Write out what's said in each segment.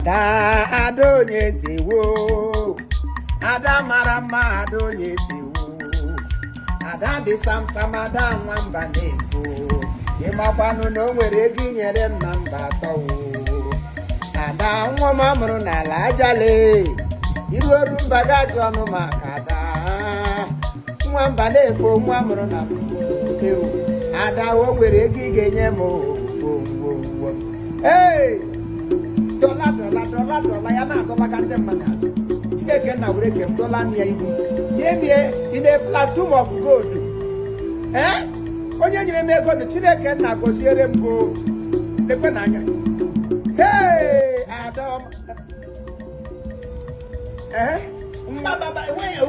Ada ada onye zewo, ada mara mma ada onye zewo, ada dị samsam ada nwamba na-efo, ịmakwanụ na o nwere ego inyere m na mba atọ wo. Ada nwa m amụrụ n'ala ajale, iru oru mba ga-ajụ ọnụ maka ada. Nwamba na-efo nwa mụrụ na ewu, ada o nwere ego ị ga-enye m o. Hey! Dọla dọla dọla dọla ya na-adọlaga ndị mmadụ azụ. Chineke nna were ke m dọla m ya ihu. Nye m ya in a platoon of gold. Eh? Onye nyere m ego na Chineke nna gọziere m go. Lekwe n'anya. Hey! Adam. Eh?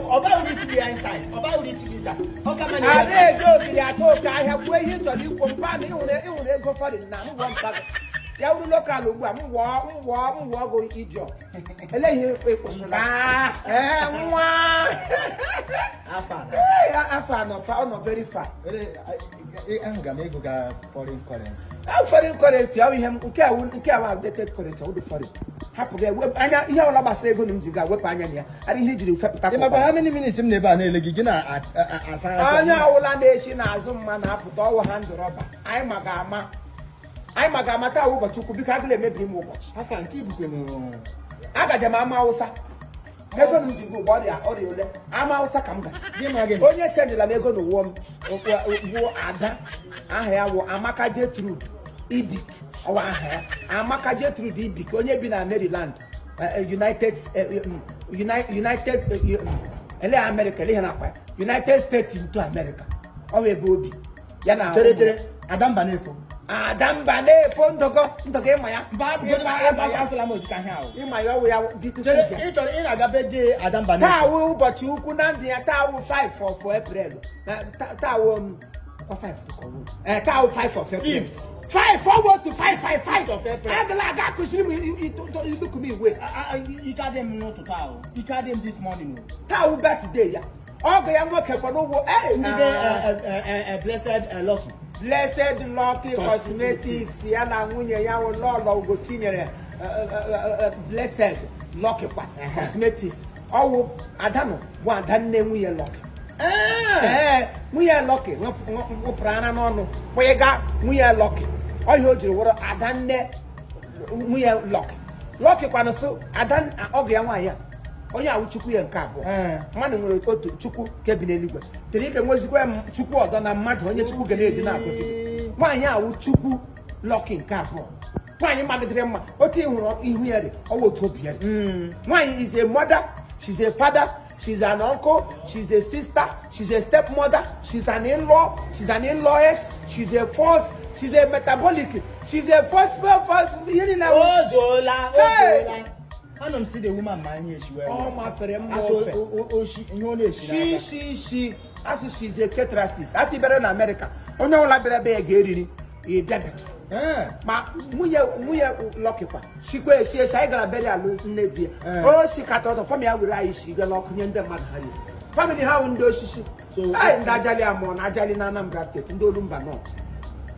Ọba uri to be inside. Ọba uri to be inside. Ọka ma na. Ada eje ogiri atọ oke ahịa kwuo ihe ị chọrọ ikwu mpa na ịhụrụ ego foreign na m gwọ mpa gị. Ya wuru local ugbu a m wụọ gị ijọ. Ele ihe ịkwụsịrị. Ee nwa. Afọ anọ ọ nọ very far. Ahụga m ego ga foreign currency. Foreign currency ọ ihe nke a nke a outdated currency ọ dị foreign. Hapụ gị anya ihe ọbụla gbasara ego m ji ga wepụ anya na ya. Ara ihe ijiri fepụta. Ị makwa how many minutes m na-ebe a na-ele gị gị na-asa aka. Onye ọbụla na-esi n'azụ mma na-apụta ọwụ ha ndụ rọba. Anyị ma ga-ama. Anyị ma ga-ama taa ụbọchị ukwu biko agụla emebi m ụbọchị. Afa nke ibukwe m. Agaje m ama Awụsa. Ego m ji gị ụgbọ ọrịa ole ama Awụsa ka m gara. Onye sendịla m ego n'ụwa m bụ Ada. Aha ya wụ Amaka Gertrude Ibik. Ọwa aha ya Amaka Gertrude Ibik, onye bi na Maryland, United ele America, ele na-akpa United States into America. Ọ bụ ebe obi ya na chere Ada mba na-efo. Ada mba na-efo ndọgọ ndọgọ ịma ya. Ịma ya ọwụ ya beautiful girl. Ị chọrọ ị na-aga be di Ada mba na-efo. Taa wụ ụbọchị ukwu na ndụ ya, taa wụ 5 of April. Taa wụ 5 taa wụ 5 of April. 5 forward to 5 5 5 of April. Agala aga kụsiri m iluku m igwe. Ike adị m n'ụtụtụ ahụ. Ike adị m this morning. Taa wụ birthday ya. Ọgụ ya nwoke kwado ụgwọ. Ndị Blessed Lucky. Blessed Lucky Cosmetics ya na nwunye ya wụ Lọlọ Ugochinyere Blessed Lucky kwa Cosmetics. Ọwụ Adanụ bụ adanne nwunye Lucky. Ee, nwunye Lucky nwụpụrụ ara n'ọnụ kwụga nwunye Lucky. Ọ ihe o jiri wụrụ adanne nwunye Lucky. Lucky kwanụ so ada ọgụ ya nwaanyị a onye awụ chukwu ya nke abụọ. Mmadụ nwere otu chukwu nke bi n'eluigwe. Tere ike nwezikwa chukwu ọdọ na mmadụ onye chukwu ga na-eji na-agọzi. Nwaanyị awụ chukwu Lucky nke abụọ. Nwaanyị magidere mma otu ịhụrụ ihu ya dị ọwụ otu obi ya dị. Nwaanyị is a mother, she's a father, she's an uncle, she's a sister, she's a stepmother, she's an in-law, she's an in-lawess, she's a force, she's a metabolic, she's a force. Ozola, Ozola. I don't see the woman man here. She wear. Oh my friend, she. As she's a caterist. As he better in America. Oh no, la better be a gay. Ma nwunye Lucky kwa. She kwe she she gara bere alụ nne di. O she kata ọtọ family were anyị shi ga n'ọkụ nye ndị mmadụ ha yi. Family ha wụ ndị osisi. Ai ndị ajali amụọ na ajali na Anambra State ndị Olumba North.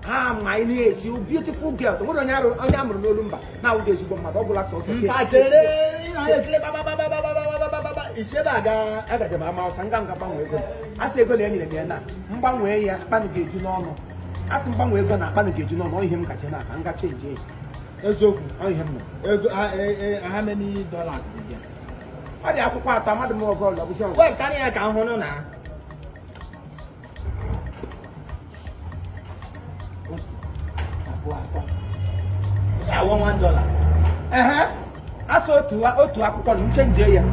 Ha ma ihe esi beautiful girl. Nwere onye arụ onye amụrụ n'Olumba na awụ ezigbo mmadụ ọ gwụla sọsọ. Mpa chere ị na-ekele ba ba ba ba ba ba ba ba ba isi ebe aga agaje m ama Awụsa nga nga gbanwee ego. Asị ego na enyere m ya na mgbanwee ya akpanụ ga-eju n'ọnụ. Asị mgbanwe ego na akpanụ ga-eju n'ọnụ ihe m gaje na aka nga chenji. Eziokwu ọ ihe m nọ. Ego how many dollars dị ya? Ọ dị akwụkwọ atọ amadụ m oge ọlọ bụzi ọgụ. Wepụtara ya ka m hụrụ na. Otu, abụọ, atọ. Ya wụ $1. Ehe. Asị otu akwụkwọ na nchenji ya.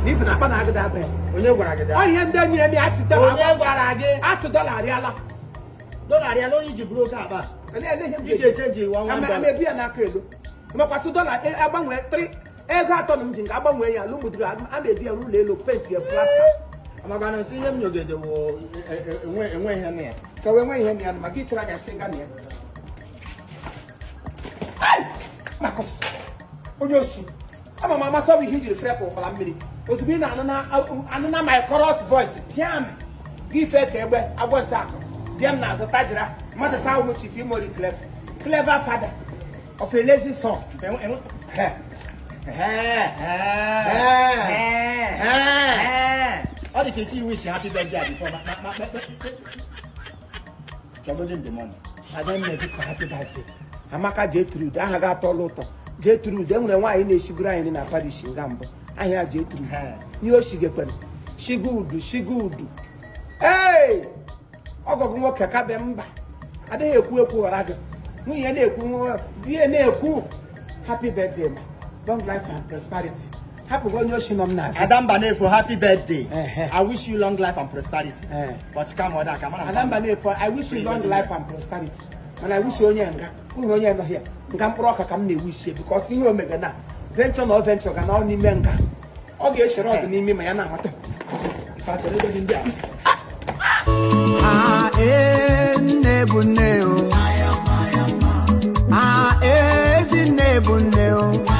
N'ihi na akpa na-agịda aba ya. Onye gwara gị? Ọ ihe ndị nyere m ya asị dọla. Onye gwara gị? Asị dọla arịala. Dọla arịala onye iji bụrụ oke akpa. Iji echenji $1. Ama ebi ya n'aka elu. Makwasị dọla agbanwee 3 ego atọ na m ji nke agbanwee ya lụmụduru a na-eji ya n'ụlọ elu penti ya plasta. Maka na ihe m nyogede wụ enwe ihe na ya. Ka wee nwee ihe na ya maka ịchere anya sị nga na ya. Makọs onye osu ama m amasị ọ bụ ihe ijiri fere ka ụkpara mmiri ozugbo ị na-anụ na my chorus voice pịam gị fee ka egbe agwọ ncha akụ bịa m n'azụ tajira mmadụ sa ahụ Chief Imori clever father of a lazy son. Ọ dị ka echi wish happy birthday before ma chọgodi the money. Adanne biko happy birthday. Amaka Jetrude aha gị atọla ụtọ. Jetrude enwere nwaanyị na-eshigoro anyị na parish nga mbụ. Aha ya Jetrude. Ihe o shigekwere. Shigudu shigudu. Ee! Ọgọgụ nwoke ka be mba. Adịghị ekwu ekwu ghara gị. Nwunye ya na-ekwu di ya na-ekwu happy birthday ma long life and prosperity. Hapụgo onye oshi nọ m n'azụ. Adamba Nefo, happy birthday. I wish you long life and prosperity. But come on, come on. Adamba Nefo, I wish you long life and prosperity. And I wish you onye nga. Nwunye onye nọ here. Nga mkpụrụ ọka ka m na-ewish because ihe omega na venture na venture ga na ọ n'ime nga. Ọ ga-eshere ọdụ n'ime ma ya na-amata. Ah, nne bụ nne o. Ah, ezi nne bụ nne o.